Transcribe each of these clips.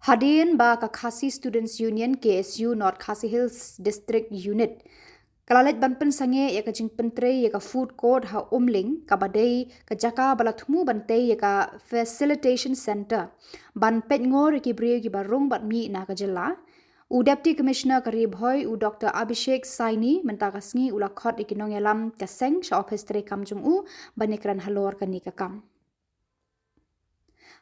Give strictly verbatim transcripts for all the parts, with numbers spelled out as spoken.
Hadien ba ka Khasi Students Union, K S U, North Khasi Hills District Unit ka la leit ban pynsangeh ïa ka jingpyntrei ïa ka food court ha Umling, kaba dei ka jaka ba la thmu ban tei ïa ka facilitation center ban peit ngor ïa ki briew kiba rung bad mih na ka jylla, u Deputy Commissioner ka Ri Bhoi, u Doctor Abhishek Saini, mynta ka sngi u la khot ïa ki nongïalam ka seng sha ophis treikam jong u ban ïakren halor kane ka kam.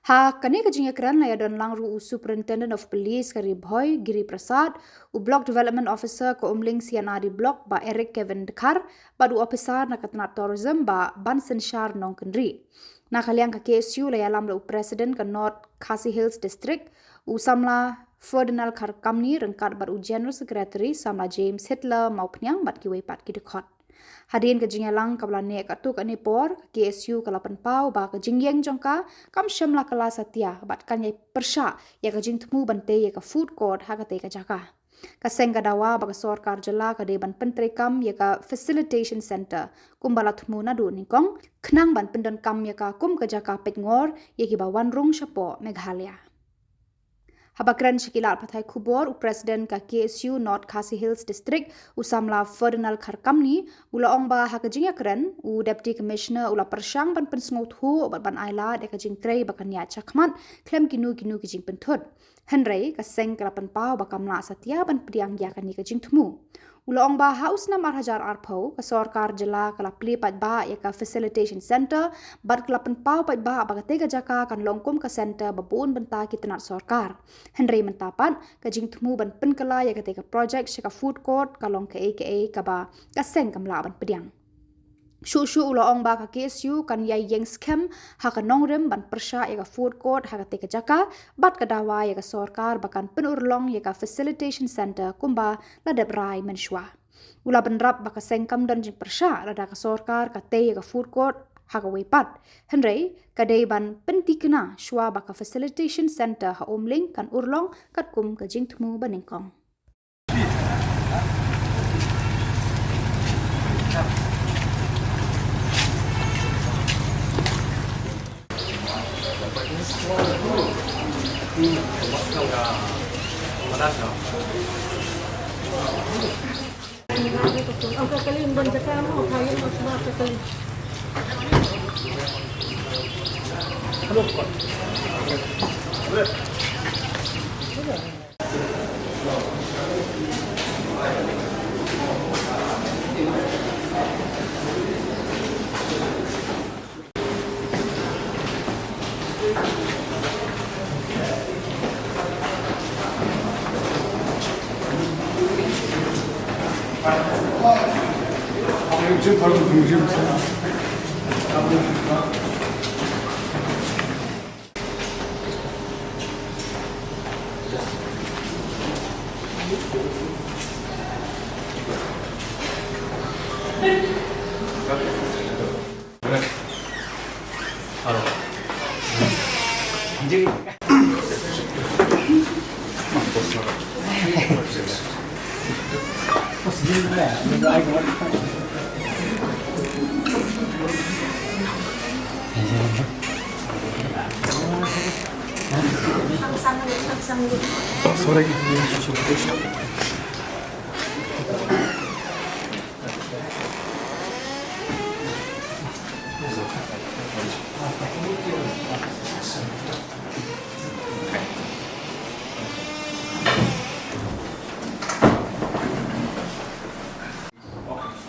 Ha kane ka jingïakren la ïadon lang ruh u Superintendent of Police ka Ri Bhoi, Giri Prasad, u Block Development Officer ka Umling C and R D Block, Bah Eric Kevin Dkhar, bad u ophisar na ka tnat tourism, Bah Bansynshar Nongkynrih. Na ka liang ka K S U la ïalam da u President ka North Khasi Hills District, u samla Ferdinand Kharkamni, ryngkat bad u General Secretary, samla James Hitler Mawphniang, bad kiwei pat ki dkhot. Hadien ka jingïalang kaba la neh katto katne por, ka K S U ka la pynpaw ba ka jingïeng jong ka kam shym la kylla satia bad kan ïai pyrshah ïa ka jingthmu ban tei ïa ka food court ha katei ka jaka. Ka seng ka dawa ba ka sorkar jylla ka dei ban pyntreikam ïa ka facilitation center kumba la thmu naduh nyngkong, khnang ban pyndonkam ïa ka kum ka jaka peit ngor ïa kiba wan rung shapoh Meghalaya. Haba kren sha ki lad pathai khubor, u President ka K S U North Khasi Hills District, u samla Ferdinand Kharkamni, u la ong ba ha ka jingïakren, u Deputy Commissioner u la pyrshang ban pynsngewthuh bad ban ailad ïa ka jingtrei ba kan ïaid shakhmat khlem kino kino ki jingpynthut. Hynrei ka seng ka la pynpaw ba kam lah satia ban pdiang ïa kane ka jingthmu. U la ong ba ha u snem ar hajar arphew, ka sorkar jylla ka la plie paidbah ïa ka facilitation center bad ka la pynpaw paidbah ba katei ka jaka kan long kum ka center ba bun bynta ki tnat sorkar. Hynrei mynta pat ka jingthmu ban pynkylla ïa katei ka project sha ka food court ka long kaei kaei kaba ka seng kam lah ban pdiang. Shuh shuh u la ong ba ka K S U kan ïai ïeng skhem ha ka nongrim ban pyrshah ïa ka food court ha katei ka jaka bad ka dawa ïa ka sorkar ba kan pynurlong ïa ka facilitation center kumba la dep rai mynshuwa. U la bynrap ba ka seng kam don jingpyrshah lada ka sorkar ka tei ïa ka food court ha kawei pat. Hynrei ka dei ban pynthikna shuwa ba ka facilitation center ha Umling kan urlong katkum ka jingthmu ba nyngkong.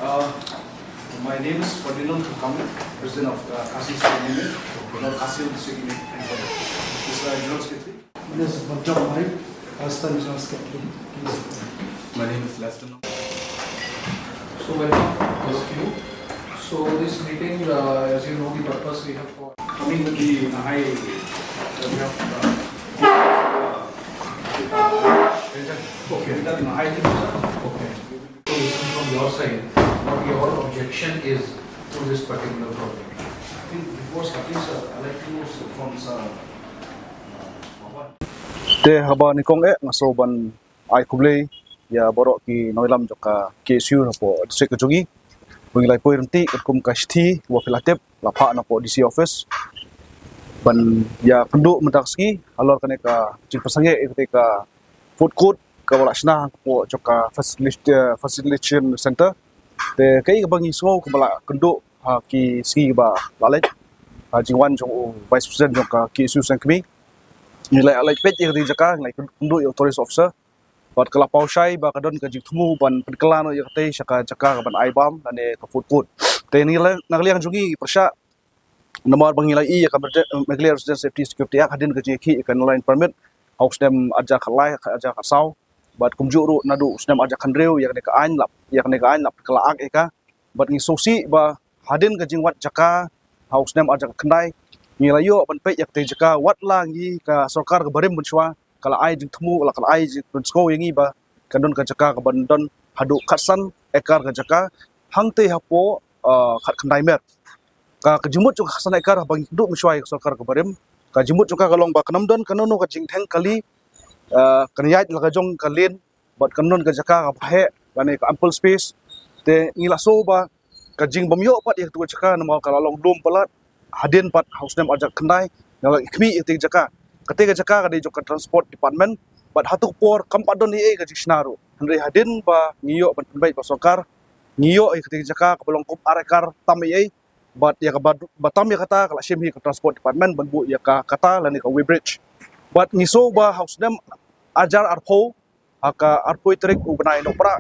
Uh, my name is Ferdinand Kharkamni, President of uh, Khasi Student Union, North Khasi District Union. This is uh, General Secretary. This is Bajrang Malik, Assistant General Secretary. My name is Leston. So welcome, all of you. So this meeting, uh, as you know, the purpose we have for coming with the Nahai, uh, we have, uh, uh, okay. With the Nahai team, sir. Okay. So listen from your side, what your objection is to this particular project. I think before starting, sir, I'd like to know, sir, from sir, uh, Bhawan. Te haba nyngkong eh nga sngewbha ban ai khublei ïa baroh ki nongïalam jong ka K S U hapoh district ka jong ngi. Ba ngi la poi ryntih katkum ka shithi kaba phi la tip, la phah na hapoh D C office. ban ïa kynduh mynta ka sngi halor kane ka jingpynsangeh ïa kata ka food court kaba la shna hapoh jong ka facilita- facilitation center. Te kaei kaba ngi sngew kaba la kynduh ha ki sngi ba la leit, ha jingwan jong u Vice President jong ka K S U Seng Kmie, ngi la leit peit ïa kata ka jaka, ngi la kynduh ïa u Tourist Officer. Bad ka la paw shai ba ka don ka jingthmu ban pynkylla noh ïa kata sha ka jaka kaban ai bam lane ka food court. Te ngi la, na ka liang jong ngi pyrshah, namar ba ngi la ïohi ïa ka Meghalaya Resident Safety Security Act hadien ka jingïakhih ïa ka Inner Line Permit ha u snem arhajar khatlai, arhajar khatsaw. Bad kumjuh ruh naduh u snem arhajar khathynriew ïa kane ka aiñ la, ïa kane ka aiñ la pynkylla ïa ka. Bad ngi sngewsih ba hadien ka jingwad jaka ha u snem arhajar khatkhyndai, ngi la ïoh ban peit ïa kata ka jaka, wat la ngi, ka sorkar kaba rim mynshuwa ka la ai jingthmu, la ka la ai jingpynsngew ïa ngi ba kan don ka jaka kaban don haduh khatsan ekar ka jaka hangtei hapoh, uh, khatkhyndai mer. Ka, ka jingmut jong ka khatsan ekar haba ngi kynduh mynshuwa ïa ka sorkar kaba rim, ka jingmut jong ka ka long ba kan ym don kano kano ka jingdheng kali, uh, kan ïaid la ka jong ka lane, bad kan don ka jaka kaba heh lane ka ample space. Te ngi la sngew ba ka jingbym ïoh pat ïa kata ka jaka namar ka la long lum palat hadien pat ha u snem arhajar khatkhyndai, ngi la khmih ïa kata ka jaka. Kata ka jaka ka dei jong ka Transport Department, bad ha katu ka por kam pat don ei ei ka jingshna ruh. Hynrei hadien ba ngi ïoh ban pynbeit bad sorkar, ngi ïoh ïa kata ka jaka kaba long kum ar ekar tam ei ei, bad ïa kaba, ba tam ïa kata ka la shim hi ka Transport Department ban buh ïa ka kata lane ka weighbridge. Bad ngi sngew ba ha u snem arhajar arphew, ha ka arphew tarik u bnai Nohprah,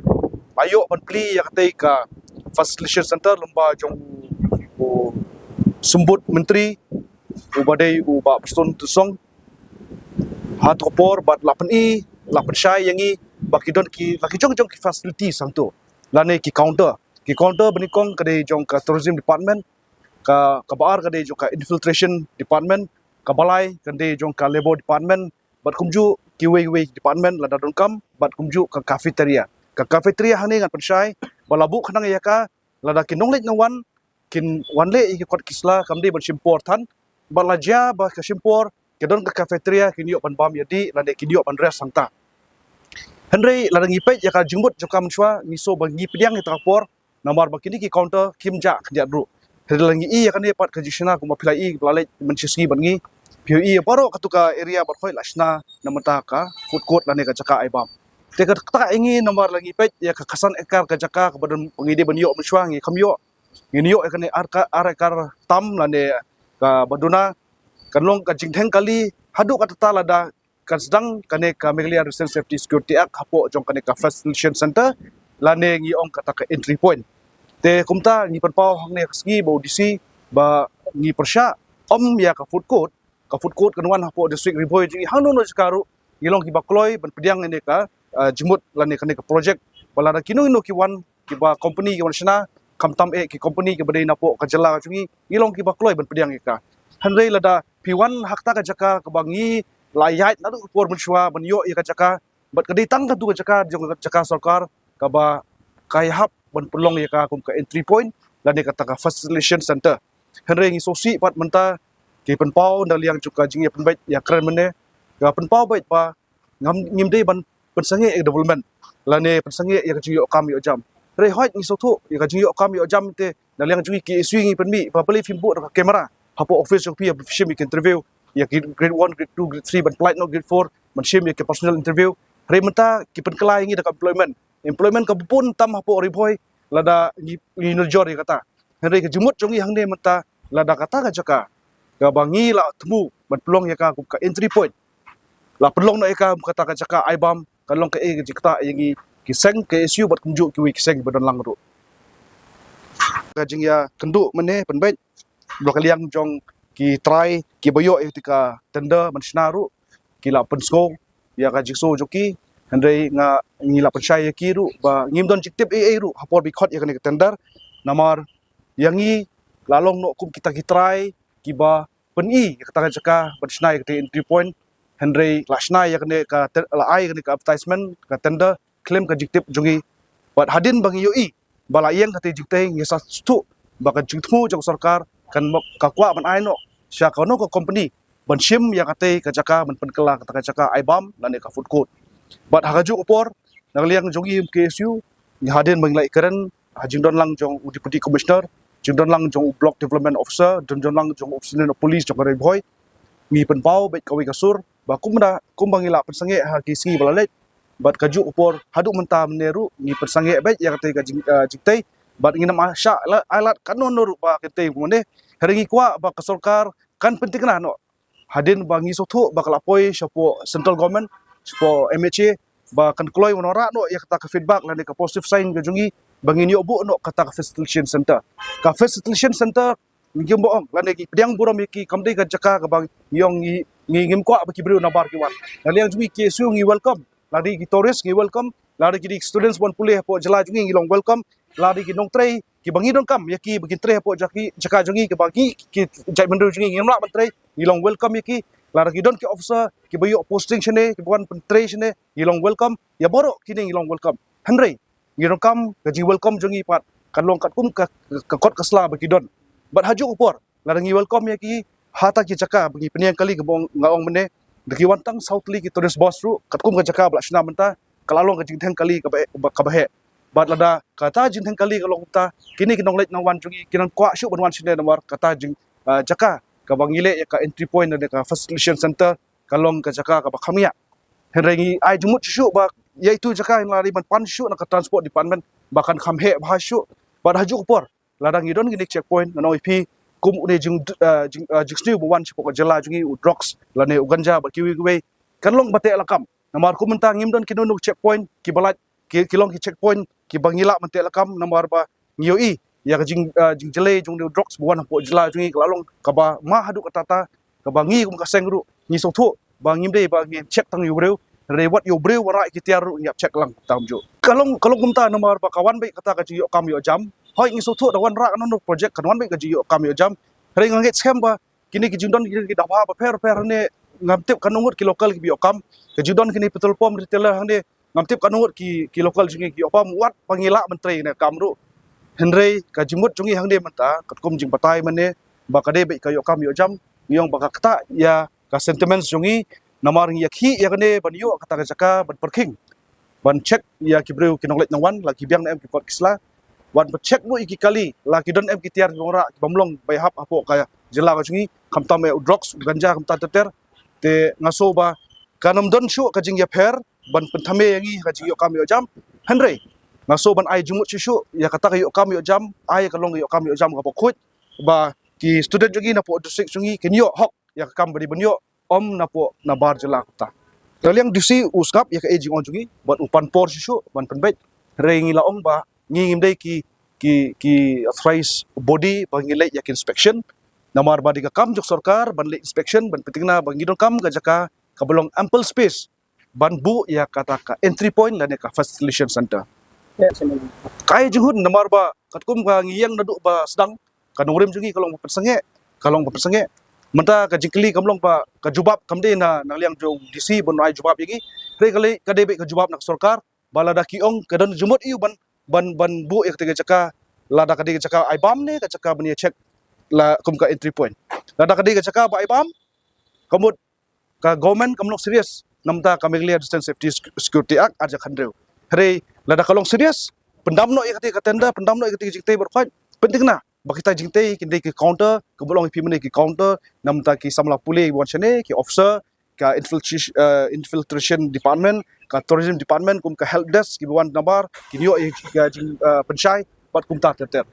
la ïoh ban plie ïa katei ka facilitation center lyngba jong u Symbud Myntri, uba dei u Bah Prestone Tynsong. Ha katu ka por bad la pyni, la pynshai ïa ngi ba ki don ki, la ki jong jong ki facility sangtu, lane ki counter. Ki counter ba nyngkong ka dei jong ka Tourism Department, ka, kaba ar ka dei jong ka Infiltration Department, kaba lai ka dei jong ka Labour Department, bad kumjuh kiwei kiwei department lada donkam, bad kumjuh ka cafeteria. Ka cafeteria hangne ngan pynshai ba la buh khnang ïa ka lada ki nongleit nongwan kin wan leh ïa ki kot ki sla, kam dei ban shim por than, bad la jia ba ka shim por, ki don ka cafeteria, kin ïoh ban bam ïa dih lane kin ïoh ban rest hangta. Hynrei lada ngi peit ïa ka jingmut jong ka mynshuwa, ngi sngew ba ngi pdiang ïa kata ka por, namar ba kine ki counter kim jah khyndiat ruh. Hynrei lada ngi ïohi ïa kane pat ka jingshna kumba phi la ïohi ba la leit mynshisngi sngewbha bad ngi, phi ïohi baroh katu ka area bad hoi la shna na bynta ka food court lane ka jaka ai bam. Te kata ka ïa ngi namar lada ngi peit ïa ka khatsan ekar ka jaka kaba don ba ngi dei ban ïoh mynshuwa, ngi kham ïoh. Ngin ïoh ïa kane ar ka, ar ekar tam lane kaba duna, kan long ka jingdheng kali haduh katta lada kan sdang kane ka Meghalaya Resident Safety Security Act hapoh jong kane ka facilitation center, lane ngi ong kata ka entry point. Te kumta ngi pynpaw hangne ka sngi bad u D C ba ngi pyrshah ym ïa ka food court, ka food court kan wan hapoh district Ri Bhoi jong ngi hangno hangno jaka ruh, ngi long kiba kloi ban pdiang ïa kane ka, ah, jingmut lane kane ka project, ba lada kino kino ki wan, kiba company ki wan shna, khamtam eh ki company kiba dei napoh ka jylla jong ngi, ngi long kiba kloi ban pdiang ïa ka. Hynrei lada phi wan ha kata ka jaka kaba ngi la ïaid naduh ka por mynshuwa ban ïoh ïa ka jaka, bad ka dei tang katu ka jaka jong ka jaka sorkar kaba ka ïahap ban pynlong ïa ka kum ka entry point lane kata ka facilitation center. Hynrei ngi sngewsih pat mynta ki pynpaw na liang jong ka jingïapynbeit ïakren mynne, ka pynpaw beit ba ngam, ngim dei ban pynsangeh ïa ka development lane pynsangeh ïa ka jingïoh kam ïoh jam. Hynrei hooid ngi sngewthuh ïa ka jingïoh kam ïoh jam te na liang jong ngi K S U ngi pynmih ba balei phim buh da ka camera hapoh office jong phi, ba phi shim ïa ki interview ïa ki grade one, grade two, grade three, ban pynlait noh grade four, ban shim ïa ki personal interview. Hynrei mynta ki pynkylla ïa ngi da ka employment. Employment kaba bun tam hapoh Ri Bhoi lada ngi, ngi nujor ïa kata. Hynrei ka jingmut jong ngi hangne mynta lada kata ka jaka kaba ngi la thmu ban pynlong ïa ka kum ka entry point, la pynlong noh ïa ka kum kata ka jaka ai bam, kan long kaei ka jingktah ïa ngi ki seng K S U bad kumjuh kiwei ki seng ba don lang ruh. Ka jingïakynduh mynne pynbeit, ba ka liang jong ki trai kiba ïoh ïa ka tender ban shna ruh ki la pynsngew ïa ka jingsngew jong ki. Hynrei nga, ngi la pynshai ïa ki ruh ba ngim don jingtip ei ei ruh ha por ba khot ïa kane ka tender. Namar ïa ngi la long noh kum kita ki trai kiba pyni ïa kata ka jaka ban shna ïa kata entry point. Hynrei la shna ïa kane ka te-, la ai ïa kane ka advertisement, ka tender khlem ka jingtip jong ngi. Bad hadien ba ngi ïohi ba la ïeng kata jingtei, ngi sa sngewthuh ba ka jingthmu jong ka sorkar kan mo-, ka kwah ban ai noh sha kano ka company ban shim ïa kata ka jaka ban pynkylla kata ka jaka ai bam lane ka food court. Bad ha kajuh ka por na ka liang jong ngi K S U, ngi hadien ba ngi la ïakren ha jingdon lang jong u Deputy Commissioner, jingdon lang jong u Block Development Officer, jingdon lang jong u Superintendent of Police jong ka Ri Bhoi, ngi pynpaw bad kawei ka sur ba kumba kumba ngi la pynsangeh ha ki sngi ba la leit bad kajuh ka por haduh mynta mynne ruh ngi pynsangeh bad ïa katei ka jing, uh, jingtei bad ngin ym shah la ai lad katno no ruh ba katei kumne. Hynrei ngi kwah ba ka sorkar kan pyntikna noh hadien ba ngi sngewthuh ba ka la poi shapoh central government, shapoh M H A ba kan kloi wanrah noh ïa kata ka feedback lane ka positive sign ka jong ngi ba ngin ïoh buh noh kata ka facilitation center. Ka facilitation center ngi ba ong lane ki pdiang burom ïa ki kam dei ka jaka kaba ngi ong ngi ngi ngim kwah ba ki briew nabar ki wan. Na liang jong ngi K S U ngi welcome, lada ki tourist ngi welcome, lada ki dei students ban pule hapoh jylla jong ngi ngi long welcome, lada ki nongtrei kiba ngi donkam ïa ki ba kin trei hapoh jaka jong ngi kiba ngi ki jaitbynriew jong ngi ngim lah ban trei ngi long welcome ïa ki, lada ki don ki officer kiba ïoh posting shane kiba wan pyntrei shane ngi long welcome ïa baroh kine ngi long welcome. Hynrei ngi donkam ka jing welcome jong ngi pat kan long katkum ka ka kot ka sla ba ki don. Bad hajuh ka por lada ngi welcome ïa ki hata ki jaka ba ngi pynïeng kali kaba nga ong mynne da ki wan tang saw tylli ki tourist bus ruh katkum ka jaka ba la shna mynta ka la long ka jingdheng kali kaba kaba heh. Bad lada kata jingdheng kali ka long mynta kine ki nongleit nongwan jong ngi ki nang kwah shuh ban wan shane namar kata jing, ah, jaka kaba ngi leh ïa ka entry point lane ka facilitation center ka long ka jaka kaba kham ïa. Hynrei ngi ai jingmut shuh shuh ba ïa itu jaka ngi la dei ban pan shuh na ka transport department ba kan kham heh bha shuh. Bad hajuh ka por lada ngi don kine ki checkpoint ngan ong ïa phi kum une jing, ah, jing, ah, jingsniew ba wan shapoh ka jylla jong ngi u drugs lane u ganja bad kiwei kiwei kan long ba teh lakam. Namar kum mynta ngim don kino kino checkpoint kiba lait ki, ki long ki checkpoint kiba ngi lah ban teh lakam namar ba ngi ïohi ïa ka jing, ah, jingjlei jong une u drugs ba wan hapoh jylla jong ngi ka la long kaba ma haduh katta katta kaba ngi kum ka seng ruh ngi sngewthuh ba ngim dei ba ngin check tang ïa u briew, hynrei wat ïa u briew wanrah ki tiar ruh ngi ïap check lang tam ju. Ka long ka long kumta namar ba ka wan beit kata ka jingïoh kam ïoh jam. Hoi ngi sngewthuh da wanrah kano kano project kan wan beit ka jingïoh kam ïoh jam. Hynrei nga ngeit skhem ba kine ki jingdon ki dabha bapher bapher hangne ngam tip kano ngut ki local kiba ïoh kam. Ka jingdon kine petrol pump retailer hangne ngam tip kano ngut ki, ki local jong ngi ki ïoh kam wat ba ngi lah ban trei ne kam ruh. Hynrei ka jingmut jong ngi hangne mynta katkum jingbatai mynne ba ka dei beit ka ïoh kam ïoh jam ngi ong ba ka ktah ïa ka sentiments jong ngi namar ngi ïakhih ïa kane ban ïoh kata ka jaka ban pyrkhing ban check ïa ki briew ki nongleit nongwan la ki biang ne em ki kot ki sla. Wan ban check ruh ïa ki kali la ki don em ki tiar ki wanrah ki bym long ba ïahap hapoh ka jylla ka jong ngi khamtam ïa u drugs u ganja kumta ter ter. Te nga sngew ba kan ym don shuh ka jingïapher ban pynthame ïa ngi ka jingïoh kam ïoh jam. Hynrei nga sngew ban ai jingmut shuh shuh ïa kata ka ïoh kam ïoh jam ai ka long ka ïoh kam ïoh jam kaba khuid ba ki student jong ngi na poh district jong ngi kin ïoh hok ïa ka kam ba dei ban ïoh ym na poh na bar jylla kumta. Ka liang D C u sngap ïa kaei jingong jong ngi bad u pan por shuh shuh ban pynbeit. Hynrei ngi la ong ba ngi ngim dei ki ki ki authorized body ba ngi leit ïa ki inspection. Namar ba dei ka kam jong sorkar ban leit inspection ban pyntikna ba ngi donkam ka jaka kaba long ample space ban buh ïa kata ka entry point lane ka facilitation center. Ka ai jinghun namar ba katkum ka ngi ïeng naduh ba sdang ka nongrim jong ngi ka long ba pynsangeh ka long ba pynsangeh. Mynta ka jingkylli kam long ba ka jubab kam dei na na liang jong D C ban ai jubab ïa ngi. Hynrei ka lei ka dei beit ka jubab na ka sorkar ba lada ki ong ka don jingmut ïa u ban ban ban buh ïa kata ka jaka lada ka dei ka jaka ai bam ne ka jaka ban ïa check la kum ka entry point. Lada ka dei ka jaka ba ai bam ka mut ka government kam long serious namta ka Meghalaya Distance Safety Security Act ar hajar khathynriew. Hynrei lada ka long serious pyndam noh ïa kata ka tender pyndam noh ïa kata ka jingtei baroh khoit pyntikna ba kita jingtei kin dei ki counter ka ba long ïa phi mynne ki counter namta ki samla pule wan shane ki officer ka infiltration, eh, infiltration department ka tourism department kum ka help desk ki ba wan nabar kin ïoh ïa ka jing, eh, pynshai bad kumta ter ter.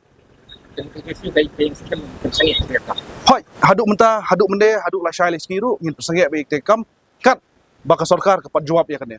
Hoi haduh mynta haduh mynne haduh lashai lashai ruh ngin pynsangeh ba ïa kata ka kam kat ba ka sorkar ka pat jubab ïa kane.